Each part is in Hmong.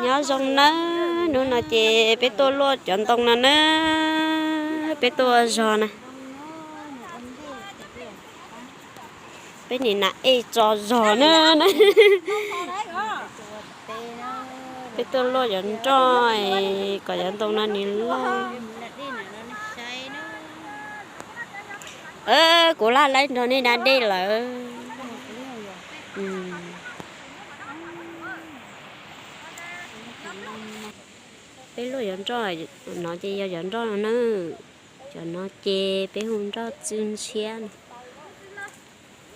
Nyob zoo nawb, hnub no ces peb tuaj luaj cov ntoo no na, peb tuaj ua zog na. Peb nim na ej tso zog na. Peb tuaj luaj cov nroj kom cov ntoo no nim loj. Kuv laj laib nrog nej da dej lawm. Peb luaj cov nroj no ces yog cov nroj no na. Cov no ces peb hu nroj txwj ntshiab na.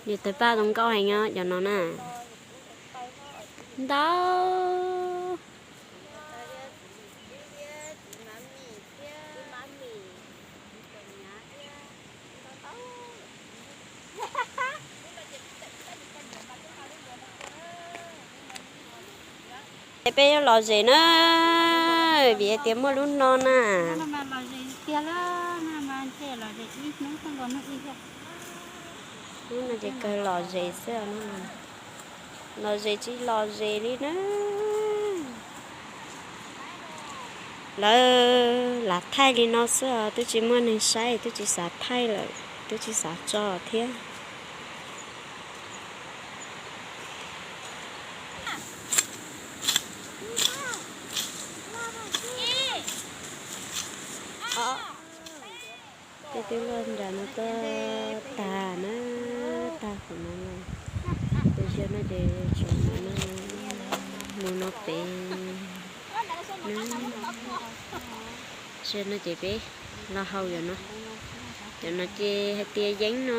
Nws tawg paj zoo nkauj heev os cov no na. Ntau. Es peb yuav lom zem na, vim tias muaj lub no na. Lub no ces kawg lom zem xwb, lom zem tsis lom zem li na. Lawv lam thaij li no xwb os, twb tsis muaj neeg saib, twb tsis xav thaij lawm, twb tsis xav tso thiab. Peb twb luaj nram no tuaj tag na, tag qhov no lawm. Tus xyov no ces tsam no mus no pem na. Xyov no ces peb los hau cov no, cov no ces hais tias yeeb no,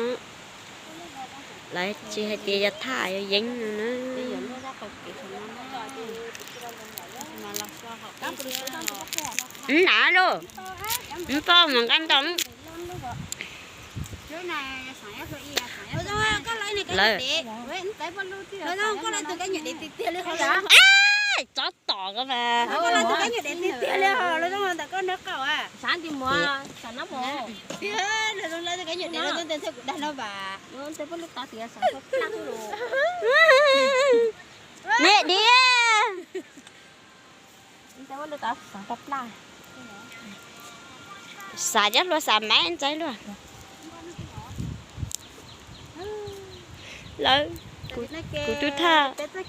lawv tsis hais tias yog thaj yog yeeb no na. Nav lauj, npaj mus nqa ntau. Lawv, tsov tom koj mas. Me diam. Xav cov hlua xav maiv ntxaib luaj. Lawv, kuv twb thaj. Ces lub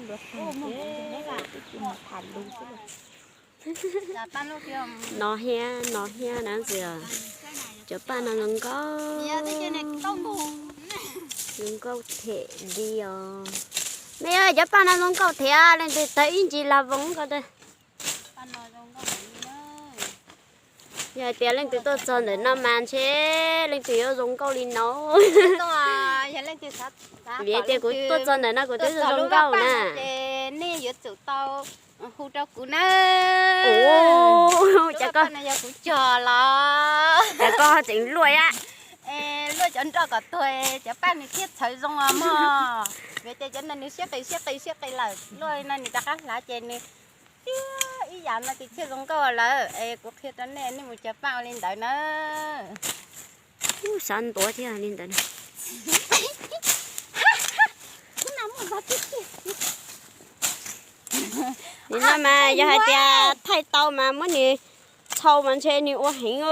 luav tham ces twb tsis mus tham lus xwb los. No thiab no thiab na ntxiv. Cov paj no zoo nkauj, zoo nkauj them li os. Me, cov paj no zoo nkauj thiab, leej twg tawg ib ntsis lag voos ko. Yog hais tias leej twg tuaj txog ntawm no mas ntshe leej twg yuav zoo nkauj li no. Vim tias kuv tuaj txog ntawm no kuv twb zoo nkauj na. Nej yuav tsum tau hu rau kuv na. Cov paj no yog kuv cog los. Cas koj tseem luaj a? Luaj cov nroj kom tuag, cov paj nws thiaj txhawv zoo os mog. Vim tias cov no nws siab qis siab qis siab qis lawm, luaj li no nws rov qab hlav ces nws tiag ib yam no ces thiaj zoo nkauj lawm. Es kuv qhia rau nej, nej mus cog paj ua li ntawd na. Ub, xav ntuav thiab li ntawd. Nim no mas yog hais tias thaij tau mas muab nws txhau mas ntshe nws ua heev os.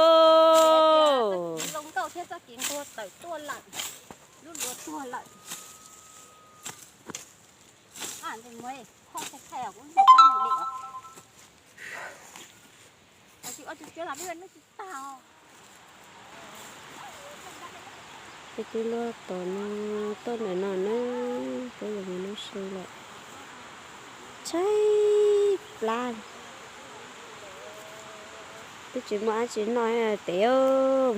Peb twb luaj tom no tuaj ntawm no na, peb yuav mus noj su lawm. Tshaib plab. Twb tsis muaj dab tsi noj, peb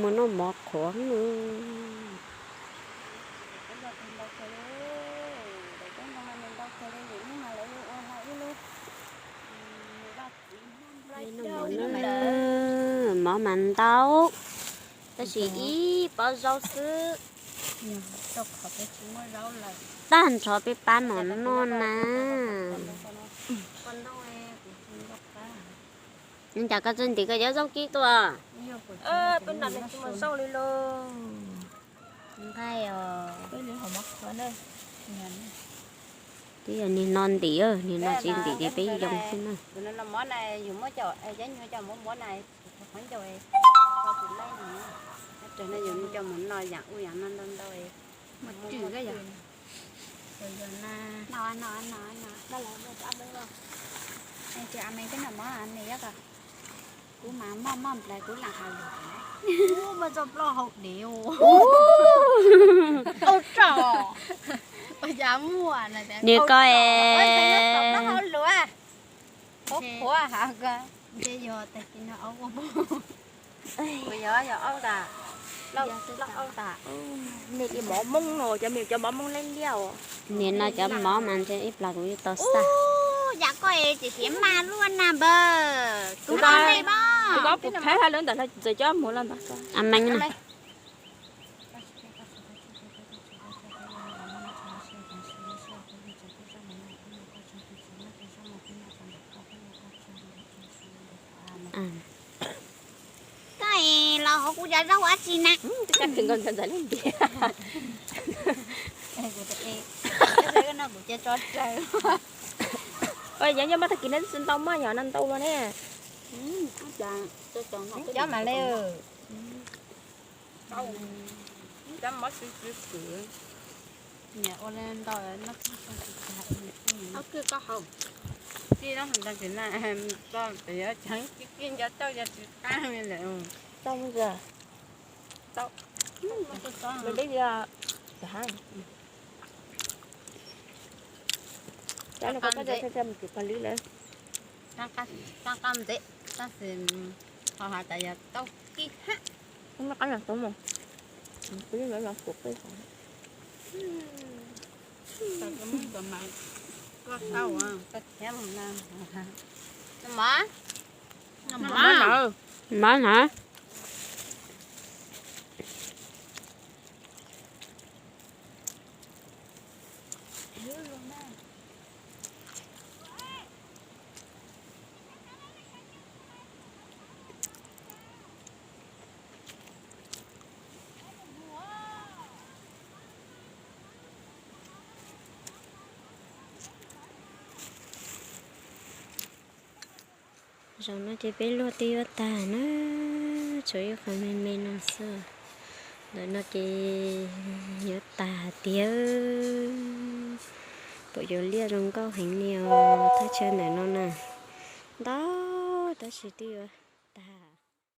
mus noj mov qhuav. Mov mas ntau, tab sis ib pob zaub xwb. Tag nrho peb pab no noj na. Cas koj tsis ntim koj cov zaub kib tuaj? Peb nram no tsis muaj zaub li lauj. Nqaij os. Twb yog niag no ntim, niag no tsis ntim ces peb yoo xwb na. Yus muab cov, cov nyuag cov muab muab na, qhov ncauj, qhov tus laib no, yus cov mus no yam ub yam no ntau ntau. Mus rwm yog. Tus yog na. No no no no, dab laug dab laug. Tus a me peb noj mov me yog ko. Kuv mas moj moj nplais kuv lam haus lus. Muaj txoj plaub hau dev. Ua cas muaj. Niam ko es. Plaub hau lus. Qhuav qhuav ha ko. Ntshe yog tag kis no aub ua pog. Kuv yog yog aub tas. Plaub aub tas. Nej li mov Hmoob no cov me cov mov Hmoob liab liab os. Niam no cov mov mas ntshe ib plag kuv yuav tau xaj. Yam koj es tsis siav mas luaj na npawg. Kuv no li mog. Kuv no kuv thaiv hlo lawv ntawm no txawm cov mus los ntawd. A meej na. Koj es los hauv kuv cov zaub ua dab tsi na? Koj ntxhais ntxhais leej ntiag. Kuv no kuv cia tso tsawg. Yog nyob mas tag kis no twb tsis ntau maj yog no ntau mas ne. Cov mas le. Cov mov tsis tsis kwv. Niam ua li ntau no. Ob kwj koj haus. Tij no tag kis na, txog tseem yuav tseev kib kib nco tauj yog tsis qab li lawm. Tau mus. Tau. Mus deb yog. Cov no koj mus tsis pog lwb lawm. Qab ntxev, tab sis ho has tas yog tau kib hab. Qab los tau mus. Kuv yeej los kuv qij. Koj tau, koj thiab mus na. Mov na. Zaum no ces peb luaj twb yuav tag na, tshuav ib qho me me no xwb. Ntawm no ces yuav tag tiag. Pom yuav liaj zoo nkauj heev li os, thaj chaw ntawm no na. Ntau tab sis twb yuav